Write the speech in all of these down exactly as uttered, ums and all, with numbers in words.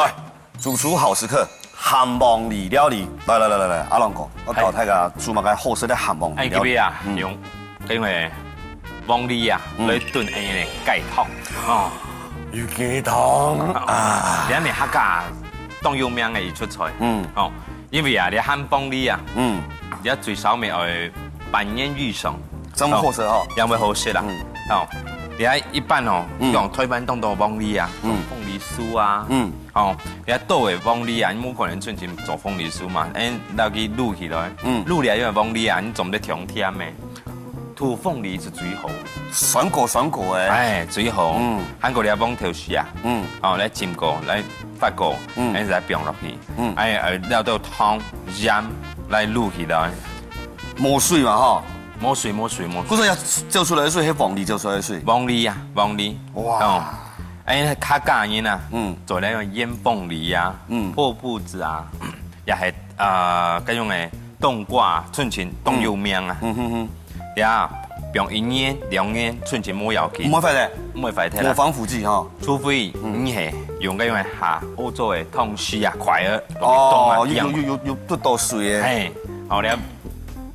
哎，主廚好食客，鹹黃梨料理。來來來來來，阿龍哥，𠊎教大家煮麼个好食个鹹黃梨料理。哎，今日啊，嗯。用，因為黃梨啊，嗯。來燉恁樣个雞湯哦。有雞湯啊。這係客家當有名个一出菜。嗯。哦，因為啊，這鹹黃梨啊，嗯。這最少愛半年以上。真好食哦。哦，這樣會好食啦。嗯。哦，這一般哦，嗯。像台灣當多黃梨啊，嗯。鳳梨酥啊，嗯。 哦，你看剁个黃梨啊，你無可能純淨做鳳梨酥嘛，哎，拿去滷起來，嗯。滷了因為黃梨啊，你做得甜甜个，塗鳳梨係最好。酸果酸果个。哎，最好。嗯。還過你愛黃豆豉啊，嗯。哦，來浸過，來發過，嗯。哎，再放落去，嗯。哎，呃，了到糖、鹽來滷起來。無水嘛吼？無水，無水，無水。故所愛照出來个水，係黃梨照出來个水。黃梨啊，黃梨。哇。哦。 哎，客家人啊，嗯。做該種醃鳳梨啊，嗯。破布子啊，也係，呃，該種个冬瓜啊，純淨當有名啊。嗯哼哼。呀，放一年、兩年，純淨無要緊。毋會壞忒。毋會壞忒啦。無防腐劑吼。除非，嗯。你係用該種个下歐洲个湯匙啊，筷仔，落去動啊，哦，有，有，有，有，有，有倒水个。嘿，好了，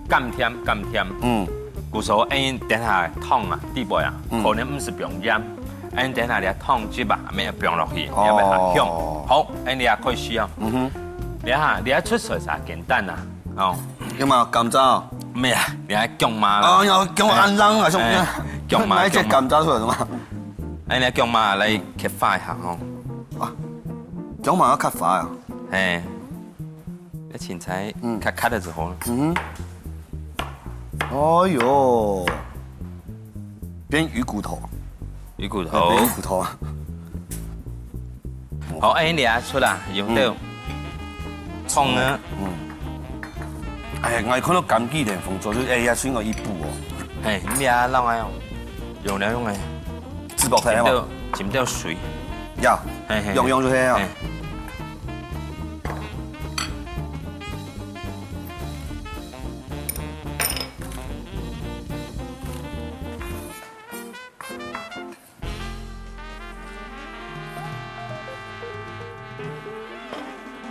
甘甜，甘甜。嗯。故所，恁等下湯啊，底背啊，嗯。可能毋使放鹽，恁等下這湯汁啊，乜放落去，哦。也會較香。好，恁你也開始哦。嗯哼。你看，你愛出菜啥簡單啊？哦。有無甘蔗？無啊，你愛薑嫲啦。哦，有薑嫲，哎。恁冷啊，像，哎，薑嫲，哪一隻薑嫲。甘蔗出來的嘛？哎，你薑嫲來切花一下吼。啊，薑嫲愛切花啊？哎。 要芹菜，嗯。切，切了之後呢？嗯哼。哎喲，變魚骨頭。魚骨頭。哎，變魚骨頭啊。好，哎，你啊，出啦，用到。嗯。蔥呢？嗯。哎呀，𠊎看到柑桔甜紅做，就，哎呀，先我一步哦。嘿，你啊，讓哎哦，用了用哎。自爆開嘛。浸到，浸到水。呀，嘿嘿。用用就係啊。嘿。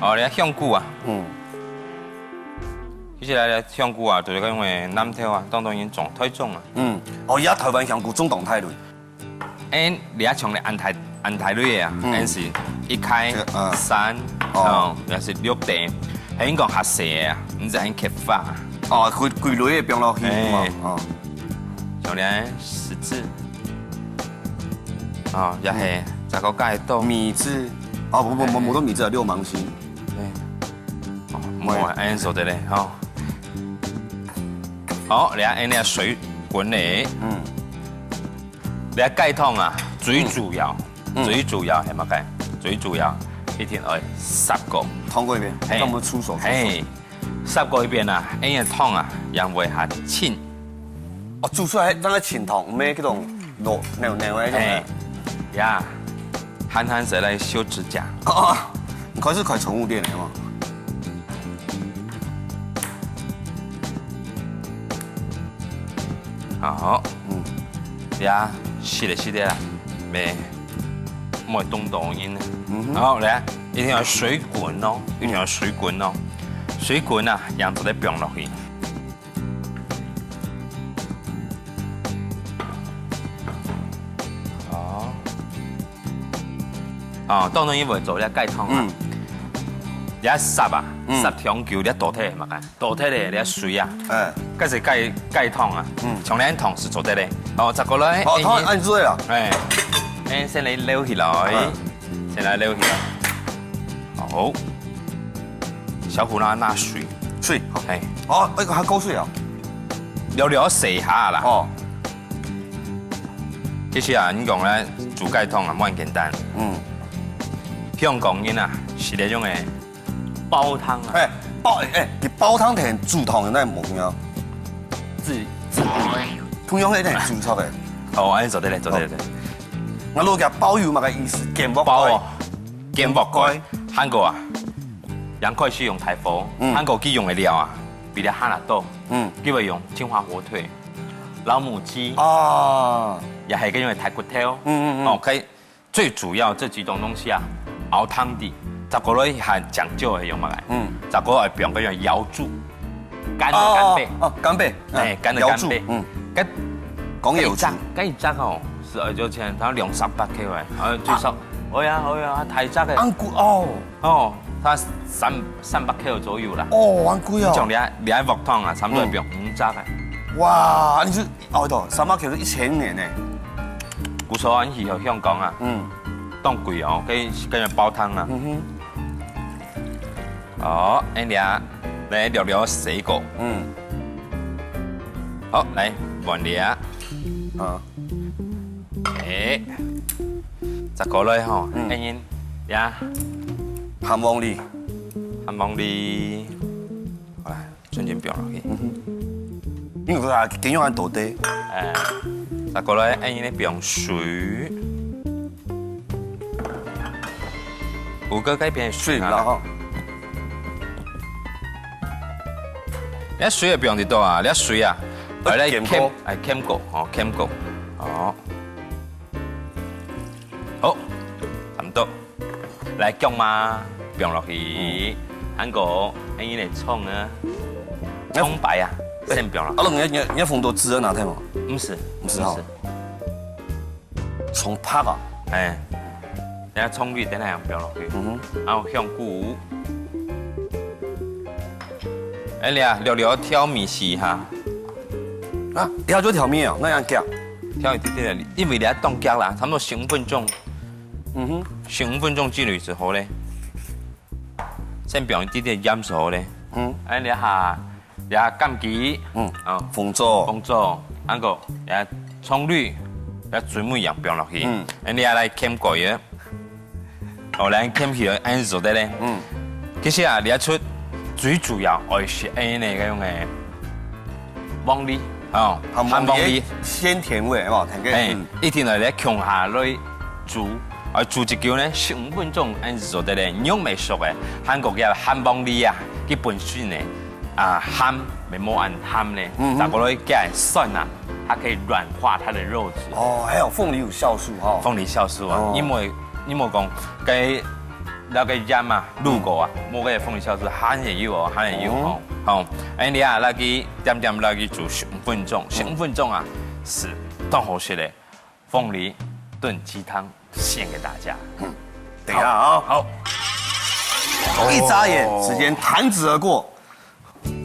哦，你看香菇啊。嗯。其實來，來香菇啊，就是講因為南投啊，當多人種，推種啊。嗯。哦，而家台灣香菇種當大類。 哎，你愛像你安泰，安泰類的啊，嗯。恁係一開，這個，嗯。三，哦。哦，也係六塊，還應該較細个啊，你就恁切法。哦，歸，歸類个放落去，哎。哦。像你十字，哦，也係，嗯。再過加一道。米字，哦，不，不，不，哎。無到米字啊，六芒星。對。哦，無啊，哎。恁樣做得嘞，吼。好，你看，哎，你看水滾嘞。嗯。 這雞湯啊，最主要，嗯。最主要係麼个？最主要一定愛煠過。燙過一遍，嘿。像我們出手，出手。嘿，煠過一遍啊，恁樣湯啊，正會較清。哦，煮出來正會清湯，毋係該種老，老，老个那種。嘿，呀，閒閒時來修指甲。哦，你開始開寵物店了嘛？ 好，嗯。呀，是的，是的啦，無，莫動刀人。嗯哼。好，來，一定愛水滾哦，一定愛水滾哦。水滾啊，正做得放落去。好。 哦，當然因為做這雞湯啊，嗯。這煠啊，嗯。煠長久，這倒忒嘛，倒忒咧，這水啊，哎。該係雞，雞湯啊，嗯。像恁湯係做得咧。哦，再過來，哦，哎，湯恁水啊。哎，哎，先來撈起來，嗯。先來撈起來。好，小火拿，拿水。水，好。哎。哦，那個還高水啊？略略洗下啦。哦。 其實啊，你講咧煮雞湯啊，無恁簡單。嗯。香港人啊，係這種个煲湯啊。哎，煲，哎，你煲湯同煮湯有哪無共樣？自，自，共樣係一種煮出个。哦，恁樣做得咧，做得咧。好。那如果講煲有麼个意思？煎鑊蓋。煲哦，煎鑊蓋。煎鑊蓋。還過啊，人開始用大火，嗯。還過佢用个料啊，比較下來多。嗯。佢會用金華火腿。 老母雞。啊。也係叫做大骨頭。嗯，嗯，嗯。哦，可以，最主要這幾種東西啊，熬湯底，再過來還講究个用麼个？嗯。再過來放个用瑤柱，乾个干貝。哦，哦，哦，干貝，嗯，哎，乾个干貝。瑤柱，嗯。該，講瑤柱。該一隻，該一隻哦，係愛少錢，佢兩三百塊个，呃，最少。啊。會啊，會啊，大隻个。恁貴哦。哦，佢三，三百塊左右啦。哦，恁貴哦。你像你愛，你愛鑊湯啊，差不多愛放五隻个。嗯。哇，你係 哦，對，三百塊係一千元呢。故所啊，你去香港啊，嗯。當貴哦，該，該个煲湯啊。嗯哼。好，恁樣啊，來略略洗過。嗯。好，來，換你啊。好。哎，再過來吼，嗯。恁樣呀。鹹黃梨。鹹黃梨。好啦。 全部放落去。嗯哼。因為佢啊，雞肉還多的。哎，再過來，恁樣放水。有个改變水啦吼。你水也放幾多啊？你水啊，愛來抿過。愛來抿，愛抿過，吼，抿過，哦。好，差不多。 來，薑嫲放落去，嗯。還過，恁樣來蔥啊，哎，蔥白啊，哎，先放落去。阿龍，你，你，你紅豆汁啊，拿忒無？毋係，毋係吼。毋係。蔥白啊？哎，等下蔥綠等下放落去，嗯哼。還有香菇。哎，你啊，略略調味一下。啊，這下就調味啊，哪恁遽？調一點點，因為你愛當遽啦，差不多十五分鐘。 嗯哼。十五分鐘之內就好咧。先放一點點鹽就好咧。嗯。哎，這下，這下枸杞，嗯。哦。紅棗。紅棗，還過這蔥綠，這水尾楊放落去。嗯。哎，你也來抿過个。哦，來抿起來，恁樣做得咧。嗯。其實啊，這齣最主要愛係恁樣个用个 黃梨，哦，鹹黃梨。鹹黃梨鮮甜味，係無？聽起，哎，嗯。一定愛來共下來煮，啊，煮一久呢，十五分鐘恁樣就做得咧，肉乜熟个，還過佢鹹黃梨啊，佢本身呢，啊，鹹，乜無恁鹹呢，嗯哼。再過來佢个酸啊，它可以軟化它的肉質。哦，還有鳳梨有酵素哈。鳳梨酵素啊，哦。因為，因為講，該 該个鹽啊，滷過啊，嗯。無該个鳳梨酵素，還會有哦，還會有哦。哦。吼，哎，你啊，來去點點來去煮十五分鐘，嗯。十五分鐘啊，係當好食个鳳梨燉雞湯，獻給大家。嗯，等一下啊。好。好。一眨眼，時間彈指而過。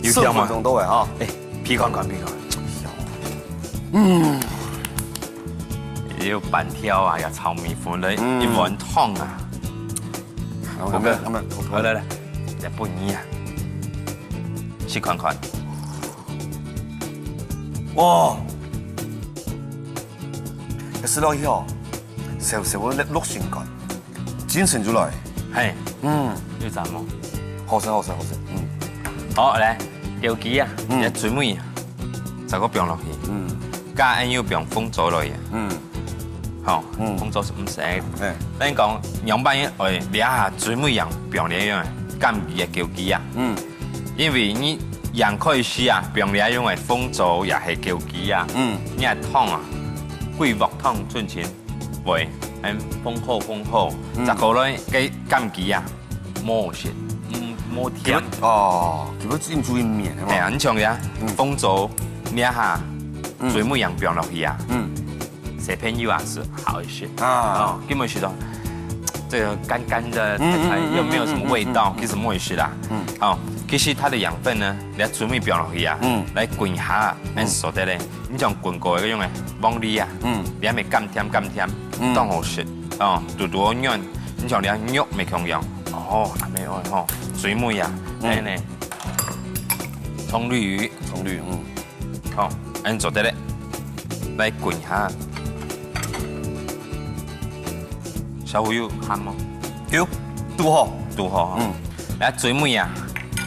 有香嗎？十五分鐘到位哈。哎，鼻看看，鼻看。嗯。有粄條啊，有炒米粉的，嗯。一碗湯啊。好，我們，我們，好，來，來，再分你啊。試看看。哇！這食落去哦，小小个落心肝。 精神出來。嘿，嗯。有讚無？好食，好食，好食。嗯。好，來，枸杞啊，嗯。這水尾啊，再過放落去。嗯。加恁樣放紅棗落去啊。嗯。吼，嗯。紅棗係毋使。嘿。等於講，仰般，哎，這下水尾樣放這樣，枸杞个枸杞啊。嗯。因為你樣開始啊，放這樣个紅棗也係枸杞啊。嗯。你个湯啊，歸鑊湯進前 會，很豐厚豐厚。嗯。再過來，該枸杞啊，無好食，嗯，無甜。佢會，哦，佢會浸出一綿，係無？哎呀，你像呀，嗯。紅棗，你看哈，嗯。水尾樣放落去啊，嗯。小朋友啊係好一些。啊。哦，根本是說，這個乾乾的，嗯，嗯，嗯，又沒有什麼味道，嗯，嗯，嗯，嗯，嗯。其實無好食啦。嗯。哦，其實它的養分呢，你看水尾放落去啊，嗯。來滾一下，嗯。恁所得嘞。 你像滾過个用个黃梨啊，嗯。你還沒甘甜甘甜，嗯。當好食哦，堵堵好軟，你像你肉沒共樣，哦，還沒有吼，水尾啊，嗯。哎呢，蔥綠魚，蔥綠，嗯。好，恁做得嘞，來滾一下。小火有鹹嗎？有，堵好。堵好哈。嗯。來水尾啊，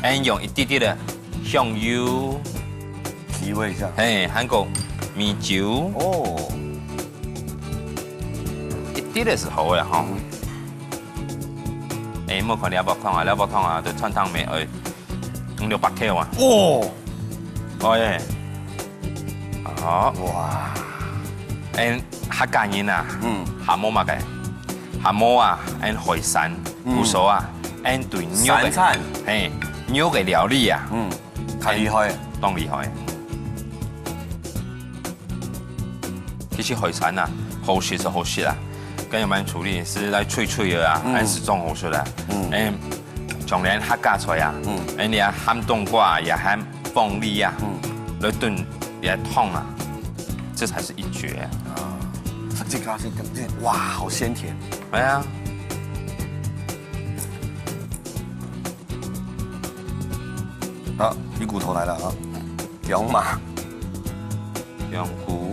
恁用一滴滴的香油， 提味一下。嘿，還過米酒。哦。一滴仔係好个吼。嗯。哎，莫看這鑊湯啊，這鑊湯啊，就川燙梅，哎，五六百克啊。哦。哎。好。哇。哎，客家人啊，嗯。還無麼个？還無啊，哎，海產。嗯。胡椒啊，恁對肉个，三層。嘿，肉个料理啊，嗯，較厲害。當厲害。其實海產啊，好食係好食啊，該仰般處理係來脆脆个啊，嗯。還係當好食啊。嗯。哎，像連客家菜啊，嗯。哎，你啊鹹冬瓜也鹹 鳳梨啊，嗯。來燉也燙啊，這才是一絕啊。啊，這个是，哇，好鮮甜。哎呀，好，魚骨頭來了啊，薑嫲。薑菇。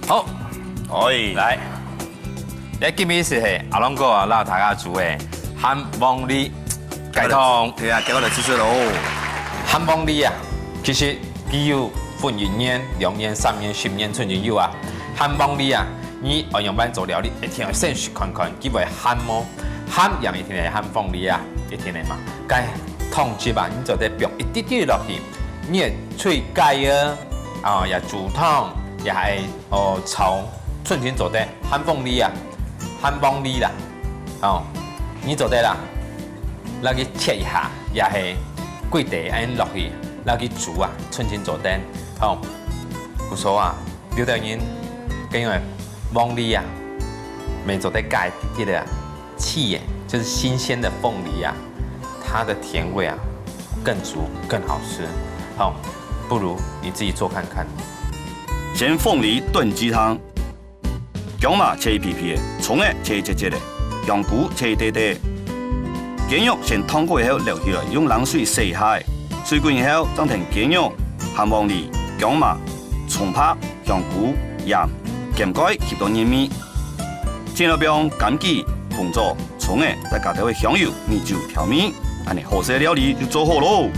好，哎。來，這今日係阿龍哥啊，摎大家煮个鹹鳳梨雞湯。對啊，今日來試試囉。鹹鳳梨啊，其實佢有分一年、兩年、三年、十年，甚至有啊。鹹鳳梨啊，你愛仰般做料理，一定愛先試看看，佢會鹹無？鹹也一定係鹹鳳梨啊，一定係嘛。該湯汁啊，你做得放一滴滴落去，你个炊雞啊，啊，也煮湯，也係 哦，炒，全部做得，鹹鳳梨啊，鹹鳳梨啦，哦，你做得啦，摎佢切一下，也係歸垤恁落去，摎佢煮啊，全部做得，吼。故所啊，有兜人，因為鳳梨啊，乜做得加一滴个啊， 氣耶，就是新鮮的鳳梨啊，它的甜味啊更足、更好吃。好，不如你自己做看看。先鳳梨燉雞湯，薑嫲切一皮皮个，蔥仔切一節節个，香菇切一垤垤。雞肉先燙過以後撈起來，用冷水洗一下，水滾以後，正添雞肉、鹹鳳梨、薑嫲、蔥白、 香菇、鹽，㧡蓋吸到入味。最後放枸杞、紅棗、蔥仔，再加兜仔香油、米酒調味，恁呢好食个料理就做好囉。